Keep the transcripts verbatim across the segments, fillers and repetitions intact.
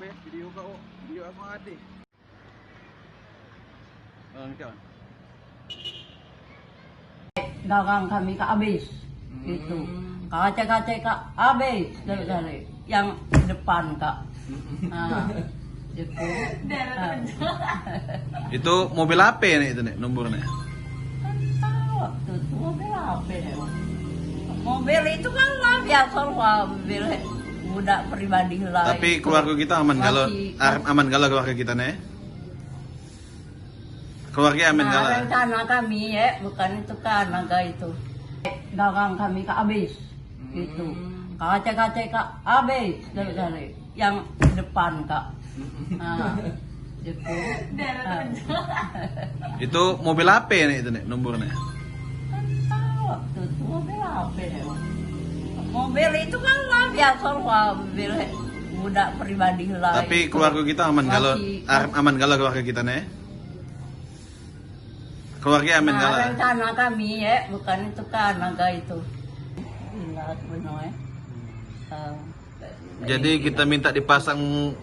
Video kau, video aku ada. Orang kau. Dagang kami kak habis. Hmm. Gitu. Kacek-kacek kak habis sekali-kali. Yang depan kak. Hmm. Ha. Gitu. Ha. Itu mobil ape nih itu nih, nomor nih? Kan tahu waktu itu mobil ape nih? Mobil itu kan lah biasa lah, mobil budak pribadi lah. Tapi itu. Keluarga kita aman kalau, masih ar-, aman kalau keluarga kita nih? Keluarga aman nah, kalau? Rencana kami ya, bukan itu kan, naga itu. Dagang kami kak habis. Hmm. Gitu. Kacek-kacek kak habis sekali-kali. Yang depan kak. Hmm. Ha. Gitu. Ha. Itu mobil ape nih itu nih, nomor nih? Kan tahu waktu itu mobil ape nih? Mobil itu kan lah biasa lah, mobil budak pribadi lah. Tapi itu. Keluarga kita aman kalau, masih ar-, aman kalau keluarga kita nih? Keluarga aman nah, kalau? Rencana kami ya, bukan itu kan, naga itu. Gila sebenarnya. Tahu. Jadi kita minta dipasang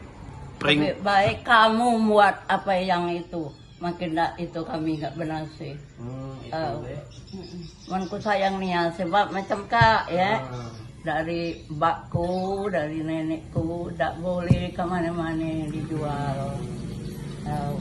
pring. Lebih baik kamu buat apa yang itu. Makin dak itu kami gak benasib. Hmm, itu. Tahu. Dek. Mm-mm. Man ku sayang nian sebab macam kak ya. Ah. Dari bakku, dari nenekku, dak boleh ke mana-mana dijual. Tahu.